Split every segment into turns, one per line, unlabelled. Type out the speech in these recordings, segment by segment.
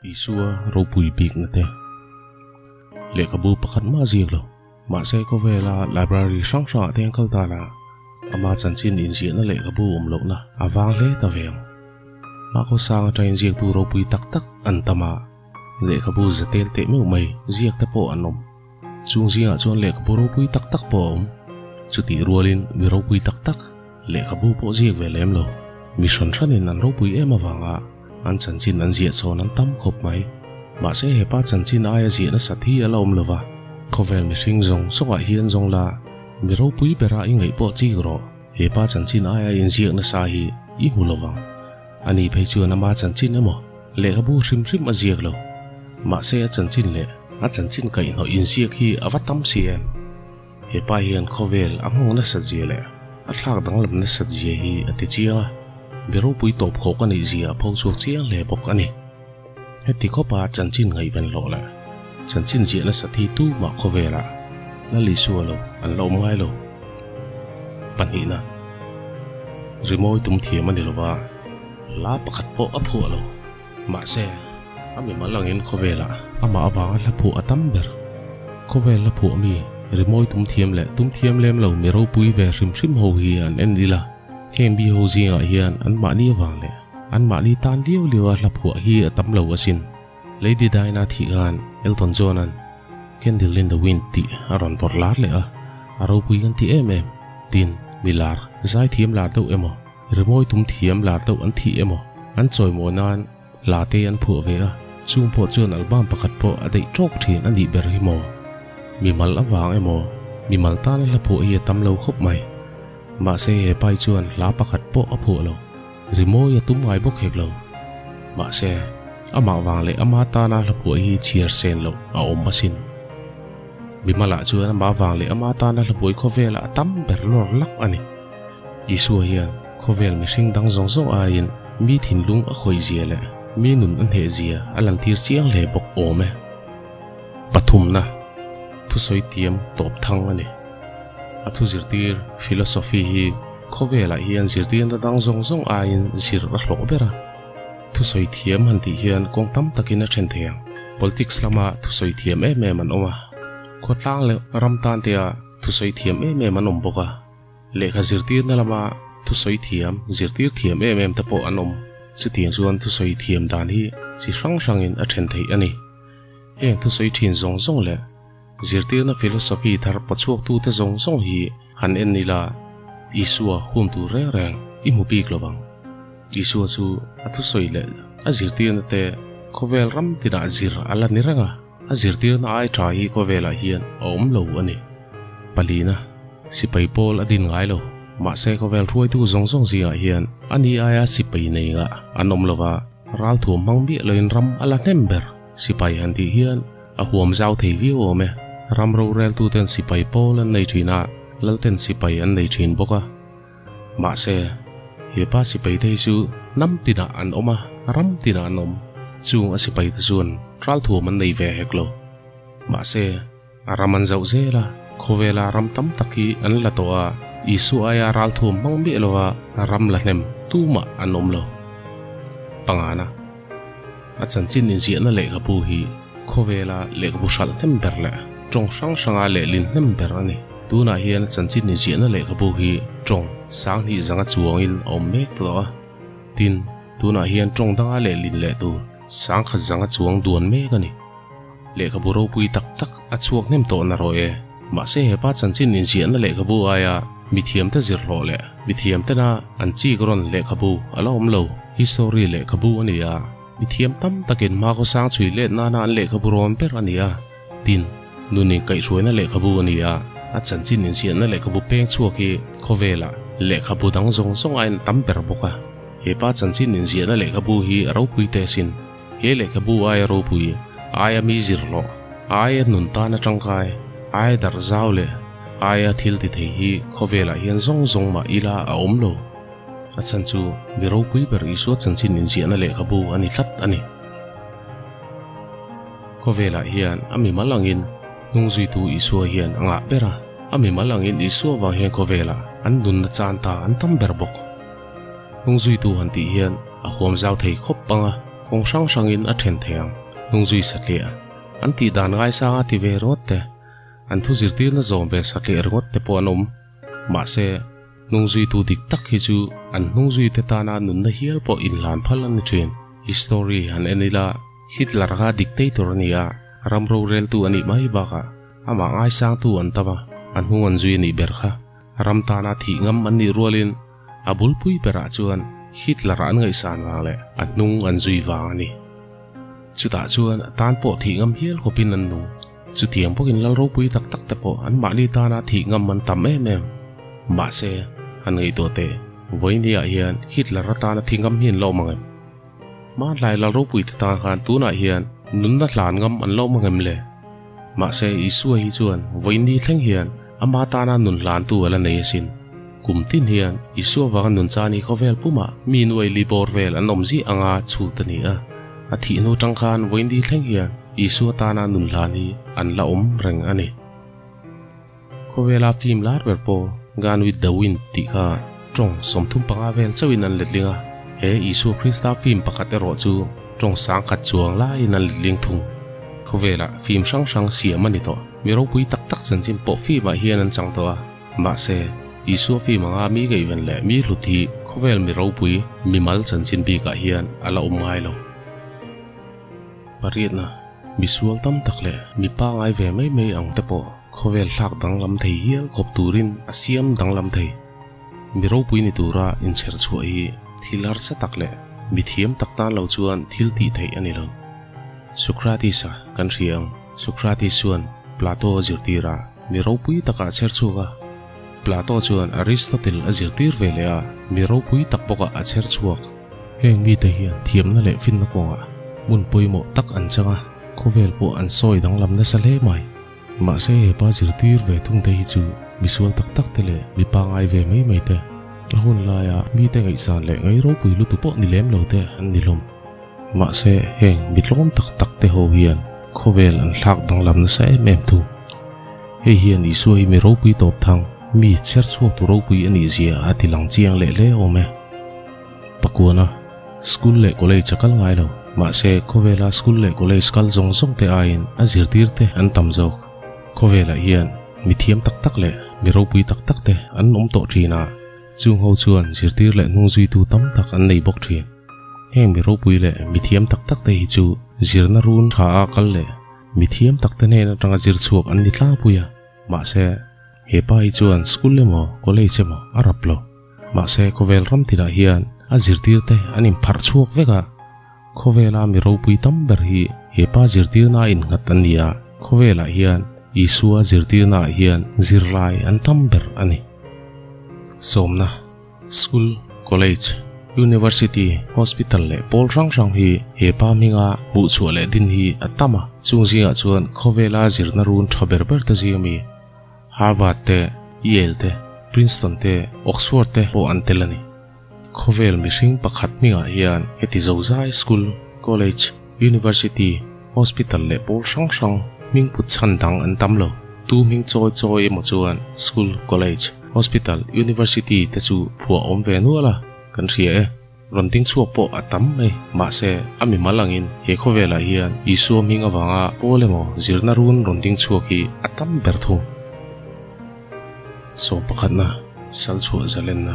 Isua ropui bikna te. Lehkhabu pakhat mah ziak lo. Mahse khawvela library hrang hrangah te an kal ta la, ama chanchin inziahna lehkhabu awm lohna a vang hle ta ve ang. Mahkhaw sang atangin ziaktu ropui tak tak an tam a, lehkhabu za tel teh meuh mai ziak te pawh an awm. Chung zingah chuan lehkhabu ropui tak tak pawh a awm. Chutih rualin mi ropui tak tak lehkhabu pawh ziak ve lem lo. Mi hran hranin an ropui em avanga an chanchin an ziah chhawn an tam khawp mai. Mahse hepa chanchin aia ziah nasat hi a la awm lo va, khawvel mihring zawng zawngah hian zawng la mi ropui bera i ngaih pawh chik rawh, hepa chanchin aia inziak nasa hi i hmu lo vang. Ani phei chuan ama chanchin emaw lehkhabu hrim hrim a ziak lo. Mahse a chanchin leh a chanchin kaihhnawh inziak hi a va tam si em? He pa hian khawvel a nghawng nasat zia leh a thlak danglam nasat zia hi a ti chiang a, mi ropui tawp khawk a nih zia a pho chhuak chiang hle bawk a ni. Heti khawpa chanchin ngaihven hlawh leh chanchin ziah nasat hi tumah khawvelah Lal Isua lo an la awm ngai lo. Pahnihna, Rimawi tum thiam a ni lova, hla pakhat pawh a phuah lo. Mahse, a mimal angin khawvelah amah avanga hla phuah a tam ber. Khawvel hla phuah mi, rimawi tum thiam leh tum thiam lem lo mi ropui ve hrim hrim ho hi an en ila. Heng mi ho zingah hian anmahni avang leh anmahni tan liau liau a hla phuah hi a tam lo asin. Lady Diana thih khan Elton John-a'n Candle in the Wind tih a rawn vawrh lar leh a, a ropui kan ti em em. Tin, mi lar, zaithiam lar deuh emaw, Rimawi tum thiam lar deuh an thih emaw an chawimaw nan hla te an phuah ve a, chung pawh chuan album pakhat pawh a daih tawk thin a nih ber hi maw? Mimal avang emaw mimal tana hla phuah hi a tam lo khawp mai. Mahse he pai chuan hla pakhat pawh a phuah lo, rimawi a tum ngai bawk hek lo. Mahse amah vang leh ama tana hla phuah hi chhiar sen loh a awm asin. Mimalah chuan amah vang leh ama tana hla phuah hi khawvelah a tam ber lawr lak a ni. Isua hian khawvel mihring dang zawng zawng aiin mi thinlung a khawih zia leh mi nun a hneh zia a lantir chiang hle bawk awm e. Pathumna, Thusawi tiam tawp thang a ni. A thu zirtir, philosophy, hi khawvelah hian zirtirna dang zawng zawng aiin zir a hlawh ber a. Thusawi thiam han tih hian kawng tam takin a then thei ang. Politics lama thusawi thiam em em an awm a, khawtlang leh ram tan tea thusawi thiam em em an awm bawk a. Lehkha zirtirna lama thusawi thiam, zirtir thiam em em te pawh an awm. Chutiang chuan thusawi thiam dan hi chi hrang hrangin a then theih a ni. Heng thusawi thin zawng zawng leh zirtirna philosophy thar pawchhuaktute zawng zawng hi han en ila Isua hun tur reng reng i hmu bik lo vang. Isua chu a thusawi leh a zirtirna te khawvel ram tinah zir a la ni reng a, a zirtirna ai tha hi khawvelah hian a awm lo a ni. Palina. Sipai pawl a din ngai lo. Mahse khawvel hruaitu zawng zawng zingah hian a ni aia sipai nei ngah an awm lo va, ralthuam hmang miah loin ram a la hnem ber. Sipai han tih hian a huam zau thei viau awm e. Ram roreltuten sipai pawl an nei thin a, lalten sipai an nei thin bawk a. Mahse, hepa sipai te hi chu hnam tinah an awm a, ram tinah an awm. Chung a sipai te chuan ralthuam an nei ve hek lo. Mahse. A ram an zauh zel a, khawvela ram tam tak hi an la tawh a, Isua aia ralthuam hmang miah lova ram la hnem tumah an awm lo. Pangana, a chanchin inziahna lehkhabu hi khawvela lehkhabu hralh hnem ber leh tawng hrang hranga lehlin hnem ber a ni. Tunah hian a chanchin inziahna lehkhabu hi tawng sanghnih zanga chuangin a awm mek tawh a, tin, tunah hian tawng danga lehlin leh tur sangkhat zanga chuang duan mek a ni. Lehkhabu ropui tak tak a chhuak hnem tawh na rawh e. Mahse hepa chanchin inziahna lehkhabu aia mithiamte zirhlawh leh mithiamtena an chik rawn lehkhabu a la awm lo. History lehkhabu a ni a, mithiam tam takin hma khawsang chhui let nana an lehkhabu rawn ber a ni a. Tin, nun inkaihhruaina lehkhabu a ni a, a chanchin inziahna lehkhabu peng chhuak hi khawvelah lehkhabu dang zawng zawng aiin a tam ber bawk a. Hepa chanchin inziahna lehkhabu hi a ropui teh asin. He lehkhabu aia ropui, aia mi zirhlawh, aia nun tana tangkai, aia darh zau leh aia thil ti thei hi khawvelah hian zawng zawng mah ila a awm lo. A chhan chu mi ropui ber Isua chanchin inziahna lehkhabu a ni tlat a ni. Khawvelah hian a mimal angin hnungzuitu Isua hian a ngah ber a, a mimal angin Isua vang hian khawvelah an nunna chan ta an tam ber bawk. Hnungzuitu han tih hian a huam zau thei khawp ang a. Kawng hrang hrangin a then thei ang. Hnungzui satliah an tih dan ngaisanga ti ve ringawt te, an thu zirtirna zawm ve satliah ringawt te pawh an awm. Mahse, hnungzuitu dik tak hi chu an hnungzuite tana nunna hial pawh inhlan phal an ni thin. History han en ila, Hitler kha dictator a ni a, ram roreltu a nih mai bakah amah ngaisangtu an tam a, a hnung an zui a nih ber kha. Ram tana thih ngam an nih rualin a bulpui berah chuan Hitler an ngaihsan vang leh a hnung an zui vang a ni. Chutah chuan a tan pawh thih ngam hial khawpin an nung. Chutiang bawkin lal ropui tak tak te pawh anmahni tana thih ngam an tam em em. Mahse, han ngaihtuah teh, vawinia hian Hitler atana thi ngam hi an la awm ang em? Hmanlai lal ropui te tan khan tunah hian nunna hlan ngam an la awm ang em le? Mahse, Isua hi chuan vawiini thleng hian ama tana nun hlantu a la nei asin. Kum tin hian Isua vanga nun chan hi khawvel pumah mi nuai li bawr vel an awm ziah anga chhut a ni a. A thih hnu tang khan vawiini thleng hian Isua tana nun hlan hi an la awm reng a ni. Khawvela film lar ber pawh Gone with the Wind tih kha tawng 35 vel chauhin an letling a, he Isua Krista film pakhat erawh chu tawng 1000 chuang laiin an letling thung. Khawvelah film hrang hrang siam a ni tawh. Mi ropui tak tak chanchin pawh film ah hian an chang tawh a, mahse, Isua film anga mi ngaihven leh mi hlut hi khawvel mi ropui mimal chanchin bikah hian a la awm ngai lo. Pariatna, Misual tam tak leh mi pangai ve mai mai ang te pawh khawvel thlak danglam thei hial khawp turin a siam danglam thei. Mi ropui ni tura inchher chhuah hi thil harsa tak leh mi thiam tak tan lo chuan thil tih theih a ni lo. Socrates-a kan hria ang. Socrates chuan Plato a zirtir a, mi ropui takah a chher chhuak a. Plato chuan Aristotle a zirtir ve leh a, mi ropui tak bawkah a chher chhuak. Heng mite hian thiamna leh finna kawngah hmun pawimawh tak an chang a, khawvel pawh an sawi danglam nasa hle mai. Mahse hepa zirtir ve thungte hi chu misual tak tak te leh mi pangai ve mai mai te, a hun laia mite ngaihsan leh ngai ropui lutuk pawh ni lem lo te an ni hlawm. Mahse heng mi tlawm tak tak te ho hian khawvel an thlak danglam nasa em em thung. Hei hian Isua hi mi ropui tawp thang, mi chher chhuak tu ropui a nih zia a ti lang chiang leh hle awm e. Pakuana, School leh college a kal ngai lo. Mahse, khawvela school leh college kal zawng zawng te aiin a zirtir te an tam zawk. Khawvelah hian mi thiam tak tak leh mi ropui tak tak te an awm tawh thin a, chung ho chuan zirtir leh hnungzuitu tam tak an nei bawk thin. Heng mi ropui leh mi thiam tak tak te hi chu zirna run tha a kal leh mi thiam tak te hnen atanga zir chhuak an ni tlangpui a. Mahse, he pa hi chuan school emaw college emaw a rap lo. Mahse, khawvel ram tinah hian a zirtirte an inpharh chhuak vek a, khawvela mi ropui tam ber hi he pa zirtirna a innghat an ni a, khawvelah hian Isua zirtirnaah hian zirlai an tam ber a ni. Sawmna, School, College, University, Hospital leh pawl hrang hrang hi he pa hminga hmuhchhuah leh din hi a tam a, chung zingah chuan khawvela zirna run tha ber ber te zing ami Harvard te, Yale te, Princeton te, Oxford te pawh an tel a ni. Khawvel mihring pakhat hmingah hian heti zozai school, college, university, hospital leh pawl hrang hrang hming put chhan dang an tam lo. Tu hming chawi chawi emaw chuan school, college, hospital, university te chu phuah awm ve nual a, kan hria e. Rawn ding chhuak pawh a tam mai. Mahse, a mimal angin he khawvelah hian Isua hming avanga pawl emaw zirna run rawn ding chhuak hi a tam ber thung. Sawm pakhatna, Salchhuah zalenna.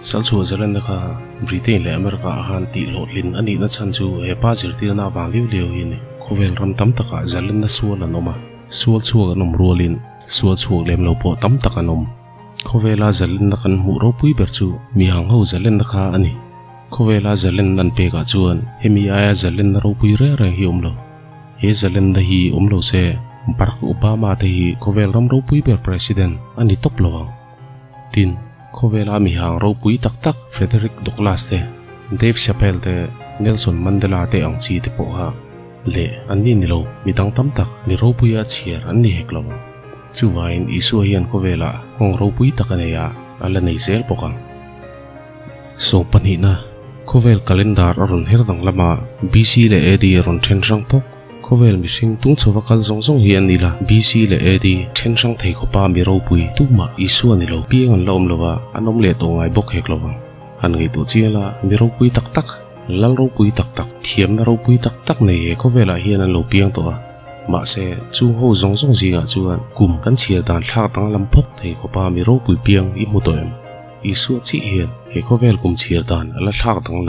Salchhuah zalenna kha Britain leh America ah khan tih hlawhtlin a nihna chhan chu he pa zirtirna avang liu liau hi a ni. Khawvel ram tam takah zalenna sual an awm a, sual chhuak an awm rualin sual chhuak lem lo pawh tam tak an awm. Khawvela zalenna kan hmuh ropui ber chu mihang ho zalenna kha a ni. Khawvela zalenna an pekah chuan hemi aia zalenna ropui reng reng hi awm lo. He zalenna hi awm lo se Barack Obama te hi khawvel ram ropui ber President a ni tawp lo ang. Tin, khawvela mihang ropui tak tak Frederick Douglass te, Dave Chappelle te, Nelson Mandela te ang chi te pawh kha leh an ni ni lo midang tam tak mi ropuia chhiar an ni hek lo ang. Chuvangin Isua hian khawvelah nghawng ropui tak a nei a, a la nei zel bawk ang. Sawm pahnihna, khawvel calendar a rawn her dang lama BC leh AD a rawn then hrang bawk. Khawvel mihring tung chhova kal zawng zawng hi an ni la, BC leh AD then hrang thei khawpa mi ropui tumah Isua ni lo piang an la awm lo va, an awm leh tawh ngai bawk hek lo vang. Han ngaihtuah chiang la, mi ropui tak tak, lal ropui tak tak, thi. Thiamna ropui tak tak nei he khawvelah hian an lo piang tawh a, mahse chung ho zawng zawng zingah chuan kum kan chhiar dan thlak danglam phawk thei khawpa mi ropui piang i hmu tawh em? Isua chiah hian he khawvel kum chhiar dan a la thlak danglam.